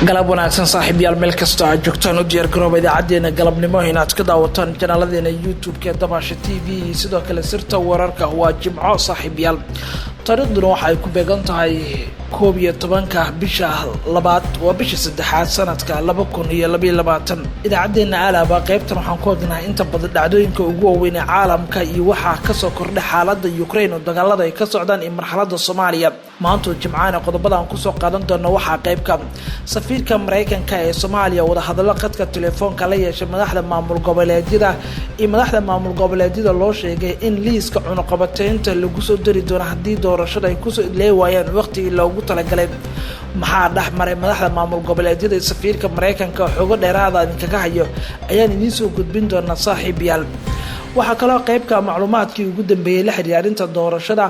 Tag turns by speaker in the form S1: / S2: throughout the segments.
S1: Galab wanaagsan, saaxiibyaal, meel kasta aad joogtaan. U diyaar garooba idaacadeena galabnimo inaad ka daawataan channeladeena YouTube-ka Dabaasha TV iyo sidoo kale Sirta Wararka. Waa Jimco, saaxiibyaal, taariikhduna waxa ay ku beegan tahay 11-ka bisha labaad, waa bisha saddexaad, sanadka 2022. Idaacadeena aalaba qeybtan waxaan ku ognahay inta badan dhacdooyinka ugu waaweyn ee caalamka iyo waxaa kasoo kordhay xaalada Ukraine oo dagaalada ay ka socdaan iyo marxalada Soomaaliya. Maanto Jimcaana qodobada aan kusoo qaadan doono waxaa qeybka safiirka Mareykanka ee Soomaaliya wadahadallo khadka telefoonka la yeeshay madaxda maamul goboleedyada iyo madaxda maamul goboleedyada loo sheegay in liiska cunuqabateynta lagu soo dari doono haddii doorashada ay kusoo idlee waayaan waqtigii loogu talagalay. Maxaa dhex maray madaxda maamul goboleedyada iyo safiirka Mareykanka? Xogo dheeraada idinkaga hayo ayaan idiin soo gudbin doonaa, saaxiibyaal. Waxaa kaloo qeybka macluumaadkii ugu dambeeyey la xiriira arrinta doorashada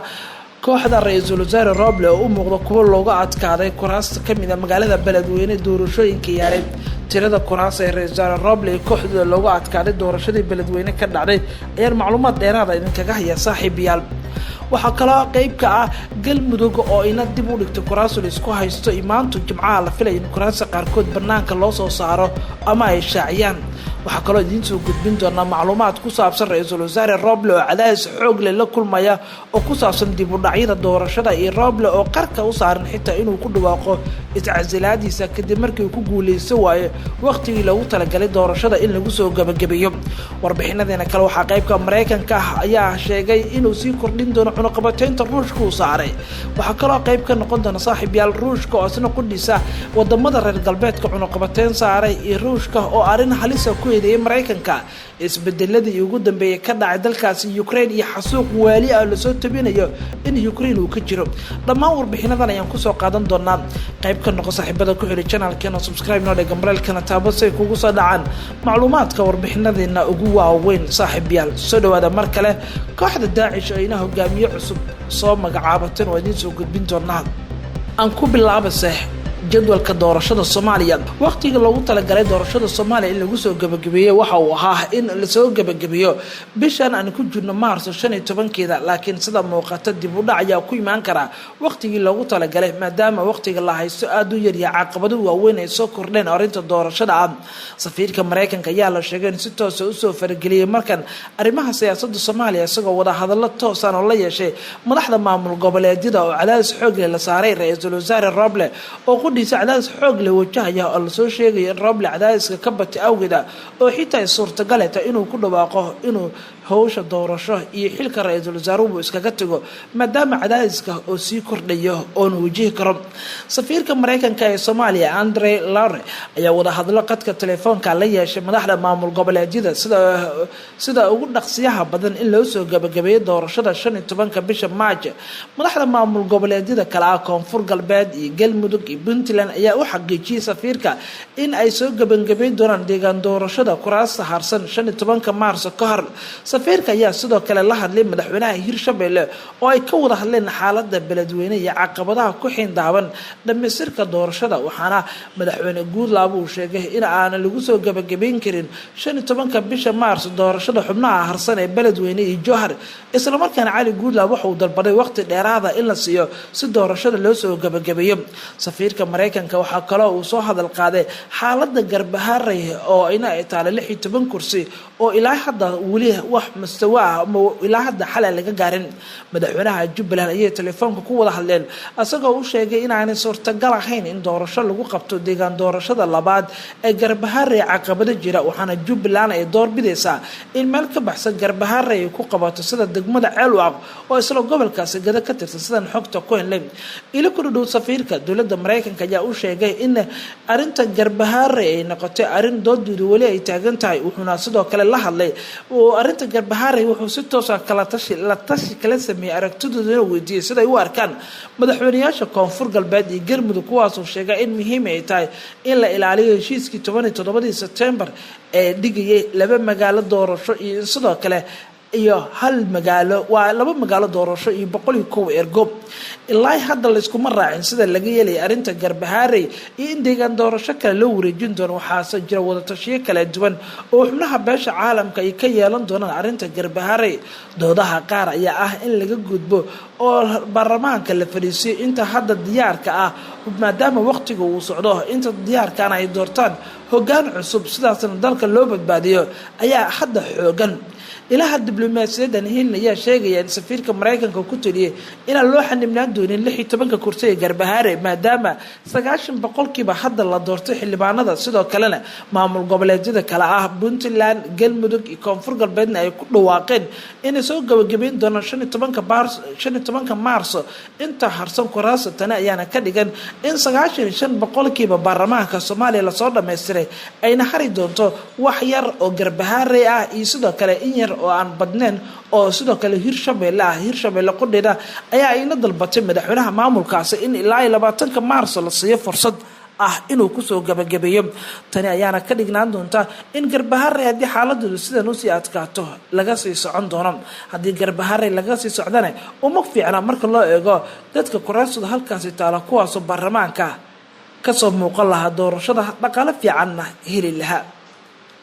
S1: kooxda ra-iisul wasaare Roble oo u muuqda kuwo looga adkaaday kuraasta kamid a magaalada Beledweyne doorashooyinka yaalay. Tirada kuraas ee ra-isul wasaare Roble ee kooxdooda looga adkaaday doorashadii Beledweyne ka dhacday ayaan macluumaad dheeraada idinkaga haya, saaxiibyaal. Waxaa kaloo qeybka ah Galmudug oo ina dib u dhigtay kuraasu la isku haysto. Maantu Jimcaha la filaya in kuraasta qaarkood banaanka loo soo saaro ama ay shaaciyaan. Waxaa kaloo idiin soo gudbin doonaa macluumaad ku saabsan ra-iisul wasaare Roble oo cadaadis xoog leh la kulmaya oo ku saabsan dib u dhacyada doorashada, iyo Roble oo qarka u saaran xitaa inuu ku dhawaaqo iscasilaadiisa kadib markii uu ku guuleysan waayo waqtigii loogu talagalay doorashada in lagu soo gabagabeeyo. Warbixinadeena kale waxaa qeybka Mareykanka ah ayaa sheegay inuu sii kordhin doono cunuqabateynta Ruushka uu saaray. Waxaa kaloo qeyb ka noqon doona, saaxiibyaal, Ruushka oo isna qudhisa wadamada reer galbeedka cunuqabateyn saaray, iyo Ruushka oo arrin halisa ku eedeeyay Mareykanka. Isbedeladii ugu dambeeyay ka dhacay dalkaasi Ukraine iyo xasuuq waali ah lasoo tabinayo in Ukraine uu ka jiro. Dhammaan warbixinadan ayaan kusoo qaadan doonaa. Qayb ka noqo saaxiibada ku xidhi channelkeena, subscribe noo dheh, gambaleelkana taabo say kugu soo dhacaan macluumaadka warbixinadeena ugu waaweyn. Saaxiibyaal, soo dhawaada mar kale. Kooxda Daacish oo ina hogaamiye cusub soo magacaabateen waa idiin soo gudbin doonaa. Aan ku bilaabase jadwalka doorashada Soomaaliya. Waqtigii loogu talagalay doorashada Soomaaliya in lagu soo gabagabeeyey waxa uu ahaa in lasoo gabagabeeyo bishan aan ku jirno, Maarso 15-keeda, laakiin sida muuqata dib u dhac ayaa ku imaan karaa waqtigii loogu talagalay, maadaama waqtiga la haysto aada u yaryahay, caqabado waaweyn ay soo kordheen arrinta doorashada ah. Safiirka Mareykanka ayaa la sheegay in si toosa usoo farageliyey markan arrimaha siyaasada Soomaaliya, isagoo wada hadallo toosan oo la yeeshay madaxda maamul goboleedyada oo cadaadis xoog leh la saaray ra-iisul wasaare Roble oo qudhiisa cadaadis xoog leh wajahaya, oo lasoo sheegaya in Roble cadaadiska ka batay awgeeda oo xitaa ay suurtagale tahay inuu ku dhawaaqo inuu howsha doorasho iyo xilka ra-iisul wasaaruhu iskaga tago, maadaama cadaadiska oo sii kordhayo oonu wajihi karo. Safiirka Mareykanka ee Soomaaliya, Andre Lawler, ayaa wadahadlo qadka telefoonka la yeeshay madaxda maamul goboleedyada sida ugu dhaqsiyaha badan in loo soo gabagabeeyo doorashada 15-ka bisha Maaj. Madaxda maamul goboleedyada kale ah Koonfur Galbeed iyo Galmudug iyo Puntland ayaa u xaqiijiyey safiirka in ay soo gabagabeyn doonaan deegaan doorashada kuraasta harsan 15-ka Maarso ka hor. Safiirka ayaa sidoo kale la hadlay madaxweynaha Hirshabelle oo ay ka wada hadleen xaalada Beledweyne iyo caqabadaha ku xindaaban dhamaystirka doorashada, waxaana madaxweyne Guudlaaba uu sheegay in aanan lagu soo gabagabeyn karin 15-ka bisha Maars doorashada xubnaha harsan ee Beledweyne iyo Jowhar. Islamarkaana Cali Guudlaab waxa uu dalbaday waqti dheeraada in la siiyo si doorashada loo soo gabagabeeyo. Safiirka Mareykanka waxaa kaloo uu soo hadal qaaday xaalada Garbaharey oo ina ay taala 16 kursi oo ilaa hadda weli wax mustawa ah ama ilaa hadda xalay laga gaarin. Madaxweynaha Jubbaland ayay telefoonka ku wada hadleen, isagoo u sheegay inaanay suurtagal ahayn in doorasho lagu qabto deegaan doorashada labaad ee Garbaharey caqabado jira, waxaana Jubbaland ay doorbidaysaa in meel ka baxsan Garbaharey ay ku qabato, sida degmada Ceelwaaq oo isla gobolkaasi Gado ka tirsan, sidan xogta ku helnay. Ilo ku dhadhow safiirka dowladda Mareykanka ayaa u sheegay in arrinta Garbaharey ay noqotay arrin doodeedu weli ay taagan tahay, wuxuuna sidoo kale la hadlay arrinta Garbaharey. Wuxuu si toosa kala tashi la tashi kala sameeyey, aragtidoodana weydiiyey siday u arkaan madaxweyneyaasha Koonfur Galbeed iyo Galmudug, kuwaasuu sheegay in muhiim ay tahay in la ilaaliyo heshiiskii 17-dii Sebtembar ee dhigayay laba magaalo doorasho iyo sidoo kale iyo hal magaalo, waa laba magaalo doorasho iyo 101 ergo. Ilaa hadda layskuma raacin sida laga yeelaya arrinta Garbahaarey iyo in deegaan doorasho kale loo wareejin doono. Waxaase jira wadatashiyo kala duwan oo xubnaha beesha caalamka ay ka yeelan doonaan arrinta Garbahaarey. Doodaha qaar ayaa ah in laga gudbo oo baarlamaanka la fadhiisiyo inta hadda diyaarka ah. maadaama wakhtiga uu socdo inta diyaarkan ay doortaan hoggaan cusub, sidaasna dalka loo badbaadiyo ayaa hadda xoogan. Ilaha diblomaasiyadan Hilin ayaa sheegaya in safiirka Mareykanka ku taliyay inaan loo xanibnaan doonin 16-ka kursi ee Garbahaare, maadaama 90% hadda la doortay xildhibaanada. Sidoo kalena maamul goboleedyada kale ah Puntland, Galmudug iyo Koonfur Galbeedna ay ku dhawaaqeen inay soo gabagabeyn doonaan 15-ka Maarso inta harsan kuraasta. Tani ayaana ka dhigan in 95% baarlamaanka Soomaaliya lasoo dhammaystiray, ayna hari doonto wax yar oo Garbahaare ah iyo sidoo kale in yar oo aan badnayn oo sidoo kale Hirshabeelle ah. Hirshabeelle qudhida ayaa ayna dalbatay madaxweynaha maamulkaasi in ilaa iyo 20-ka Maarso la siiyo fursad ah inuu kusoo gabagabeeyo. Tani ayaana ka dhignaan doonta in Garbaharey haddii xaaladoodu sidan usii adkaato laga sii socon doono. Haddii Garbaharey laga sii socdana uma fiicna marka loo eego dadka kuraastooda halkaasi taala, kuwaasoo baarlamaanka kasoo muuqan lahaa doorashada, dhaqaale fiicanna heli lahaa.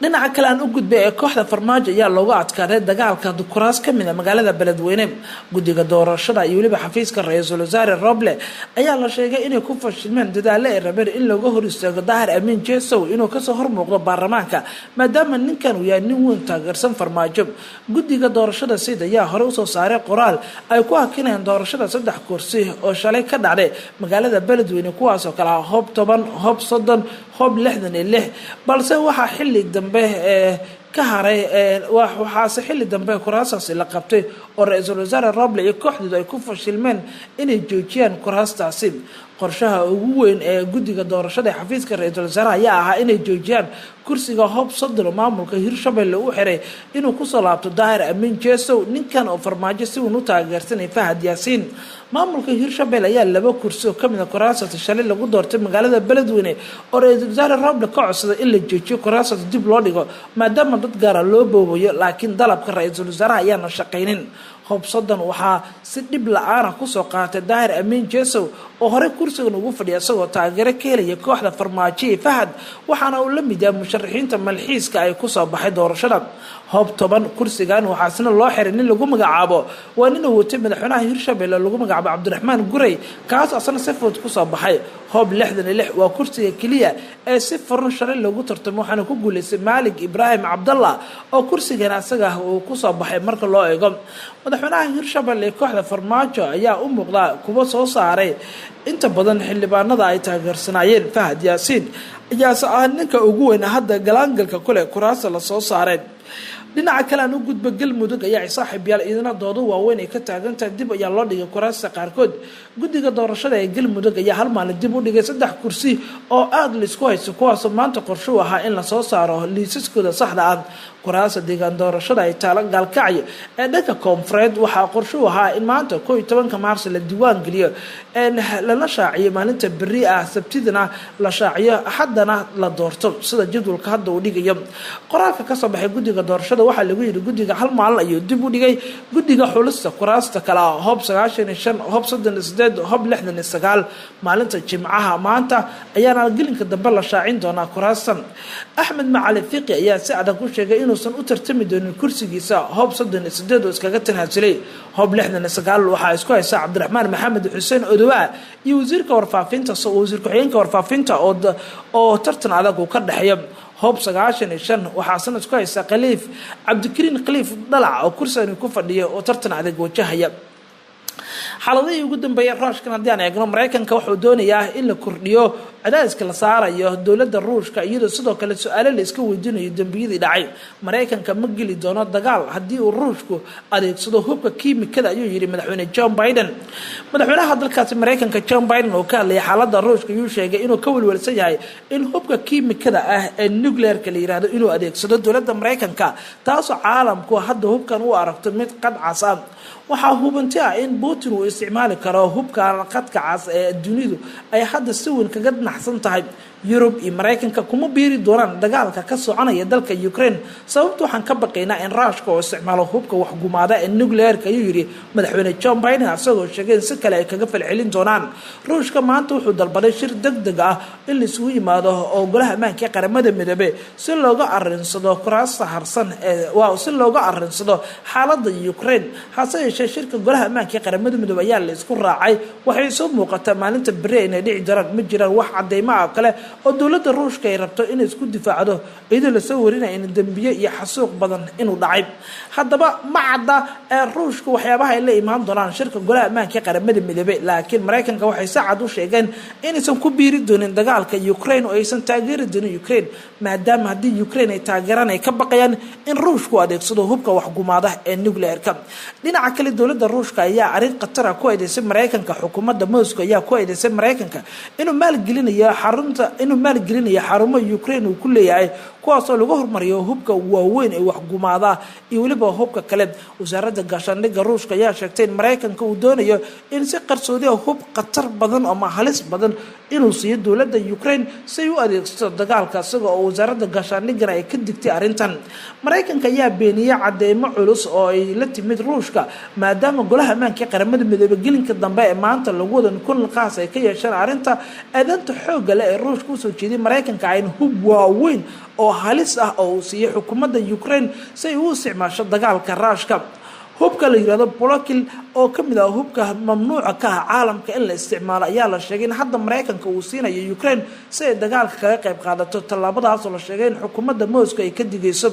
S1: Dhinaca kale aan u gudbay ee kooxda Farmaajo ayaa looga adkaaday dagaalka kuraas ka mid a magaalada Beledweyne. Guddiga doorashada iyo weliba xafiiska ra-iisul wasaare Roble ayaa la sheegay inay ku fashilmeen dadaalo ay rabeen in looga hor istaago Daahir Amiin Jesow inuu kasoo hormuuqdo baarlamaanka, maadaama ninkan uu yahay nin weyn taageersan Farmaajo. Guddiga doorashada SID ayaa hore usoo saaray qoraal ay ku hakinayaan doorashada 3 kursi oo shalay ka dhacday magaalada Beledweyne, kuwaasoo kale ah Hoob 10, Hoob 30, Hoob 66. Balse waxaa xilli dambe ka haray, waxaase xilli dambe kuraastaasi la qabtay oo ra-iisul wasaare Roble iyo kooxdoodu ay ku fashilmeen inay joojiyaan kuraastaasi. Qorshaha ugu weyn ee guddiga doorashada ee xafiiska ra-iisul wasaaraha ayaa ahaa inay joojiyaan kursiga Hoob 30 oo maamulka Hirshabelle u xiray inuu kusoo laabto Daahir Amiin Jesow, ninkan oo Farmaajo si weyn u taageersanay Fahad Yaasiin. Maamulka Hirshabelle ayaa 2 kursi oo kamid a kuraastaasi shalay lagu doortay magaalada Beledweyne oo ra-iisul wasaare Roble ka codsaday in la joojiyo kuraastaasi, dib loo dhigo maadaama dad gaara loo boobayo, laakiin dalabka ra-iisul wasaaraha ayaana shaqaynin. Hoob 30 waxaa si dhib la-aana kusoo qaatay Daahir Amiin Jesow oo horey kursigan ugu fadhiya isagoo taageero ka helaya kooxda Farmaajo iyo Fahad, waxaana uu la mid yahay musharaxiinta malxiiska ay kusoo baxay doorashada. Hoob 10 kursigan waxaa isna loo xiray nin lagu magacaabo, waa nin uu watay madaxweynaha Hirshabelle lagu magacaabo Cabdiraxmaan Gurey, kaas asna si fudud kusoo baxay. Hoob 66 waa kursiga keliya ee si furan shalay loogu tartamo, waxaana ku guuleystay Maalig Ibraahim Cabdallah oo kursigan asaga uu kusoo baxay. Marka loo eego madaxweynaha Hirshabelle ee kooxda Farmaajo ayaa u muuqda kuwa soo saaray inta badan xildhibaanada ay taageersanaayeen. Fahad Yaasiin ayaase ah ninka ugu weyn hadda galaangalka kule kuraasta lasoo saaray. Dhinaca kale aan u gudba, Galmudug ayaa saaxiib yaal idina doodo waaweyn ay ka taagantahay. Dib ayaa loo dhigay kuraasta qaarkood. Guddiga doorashada ee Galmudug ayaa hal maalin dib u dhigay 3 kursi oo aada laisku haysto, kuwaasoo maanta qorsho u ahaa in lasoo saaro liisaskooda saxda ah. Kuraasta deegaan doorashada ay taalo Gaalkacyo ee dhanka koonfureed waxaa qorsho u ahaa in maanta 11-ka Maarso la diiwaan geliyo, lana shaaciyo maalinta berri ah, Sabtidana la shaaciyo, Axadana la doorto sida jadwalka hadda uu dhigayo. Qoraalka kasoo baxay guddiga doorashada waxaa lagu yidhi guddiga hal maalin ayuu dib u dhigay guddiga xulista kuraasta kale ah Hoob 95, Hoob 38, Hoob 69. Maalinta Jimcaha maanta ayaana gelinka dambe la shaacin doonaa kuraastan. Axmed Macalin Fiqi ayaa si adag u sheegay inuusan u tartami doonin kursigiisa Hoob 38 oo iskaga tanaasulay. Hoob 69 waxaa isku haysa Cabdiraxmaan Maxamed Xuseen Odowaa iyo wasiirka warfaafinta, wasiir ku-xigeenka warfaafinta oo tartan adag uu ka dhexeeyo. Hoob 95 waxaasna isku haysa Khaliif Cabdikariin Khaliif Dhalac oo kursigani ku fadhiya oo tartan adag wajahaya. Xaaladihii ugu dambeeyay Ruushkan haddii aan eegno, Mareykanka wuxuu doonayaa in la kordhiyo cadaadiska la saarayo dowladda Ruushka, iyadoo sidoo kale su-aalo la iska weydiinayo dembiyadii dhacay. Mareykanka ma geli doono dagaal haddii uu Ruushku adeegsado hubka kiimikada, ayuu yidhi madaxweyne John Biden. Madaxweynaha dalkaasi Mareykanka John Biden oo ka hadlayay xaaladda Ruushka ayuu sheegay inuu ka welwelsan yahay in hubka kiimikada ah ee nuclearka la yiraahdo inuu adeegsado dowladda Mareykanka, taasoo caalamku hadda hubkan u aragto mid qadcas ah. Waxaa hubanti ah in Putin uu isticmaali karo hubkan qadka cas ee dunidu ay hadda si weyn kaga naxsan tahay. Yurub iyo Maraykanka kuma biiri doonaan dagaalka ka soconaya dalka Ukraine, sababta waxaan ka baqaynaa in Ruushka oo isticmaalo hubka waxgumaada ee nuclearka, ayuu yidhi madaxweyne John Biden, isagoo sheegay in si kale ay kaga falcelin doonaan. Ruushka maanta wuxuu dalbaday shir deg deg ah in laisugu yimaado oo golaha ammaanka ee Qaramada Midoobe si looga arinsado kuraasta harsan ee si looga arinsado xaaladda Ukraine. Hase yeeshee shirka golaha ammaanka ee Qaramada Midoobe ayaa la isku raacay, waxay soo muuqataa maalinta beri inay dhici doonaan. Ma jiraan wax cadeymo ah kale oo dowladda Ruushka ay rabto inay isku difaacdo, iyadoo lasoo warinaya in dembiye iyo xasuuq badan inuu dhacay. Haddaba ma cadda ee Ruushka waxyaabaha ay la imaan doonaan shirka golaha ammaanka ee Qaramada Midoobe, laakiin Maraykanka waxay si cad u sheegeen inaysan ku biiri doonin dagaalka Ukraine oo aysan taageeri doonin Ukraine, maadaama haddii Ukraine ay taageeraan ay ka baqayaan in Ruushku adeegsado hubka waxgumaada ee nuclearka. Dhinaca kale, dowladda Ruushka ayaa arrin khatar ah ku eedeysay Maraykanka. Xukuumadda Moscow ayaa ku eedeysay Maraykanka inuu maalgelinayo xarunta inuu maalgelinayo xarumo Ukraine uu ku leeyahay, kuwaasoo lagu hormariyo hubka waaweyn ee waxgumaada iyo weliba hubka kale. Wasaaradda gaashaandhigga Ruushka ayaa sheegtay in Maraykanka uu doonayo in si qarsoodi ah hub khatar badan ama halis badan inuu siiyo dowladda Ukraine si ay u adeegsato dagaalka, isaga oo wasaaradda gaashaandhiggana ay ka digtay arrintan. Maraykanka ayaa beeniyey cadeymo culus oo ay la timid Ruushka, maadaama golaha ammaanka ee Qaramada Midoobe gelinka dambe ee maanta lagu wadan kulan qaas ay ka yeesheen arrinta eedanta xoogga leh ee Ruushka usoo jeeday Maraykanka ayn hub waaweyn oo halis ah oo uu siiyey xukuumadda Ukraine si ay u isticmaasho dagaalka Ruushka. Hubka la yirahdo Bolokil oo ka mid ah hubka mamnuuca ka ah caalamka in la isticmaalo ayaa la sheegay in hadda Maraykanka uu siinayo Ukraine si ay dagaalka kaga qayb qaadato, tallaabadaasoo la sheegay in xukuumadda Moscow ay ka digayso.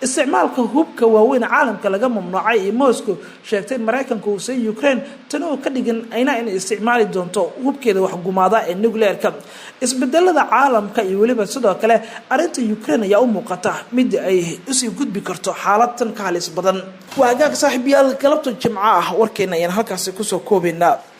S1: Isticmaalka hubka waaweyn caalamka laga mamnuucay iyo Moscow sheegtay in Maraykanka uu siiyo Ukraine, tani oo ka dhigan ayna inay isticmaali doonto hubkeeda waxgumaada ee nuclearka. Isbedelada caalamka iyo weliba sidoo kale arrinta Ukraine ayaa u muuqata mid ay usii gudbi karto xaalad tan ka halis badan. Waa hagaag saaxiibayaal, galabta Jimco ah warkeena ayaan halkaasi kusoo koobaynaa.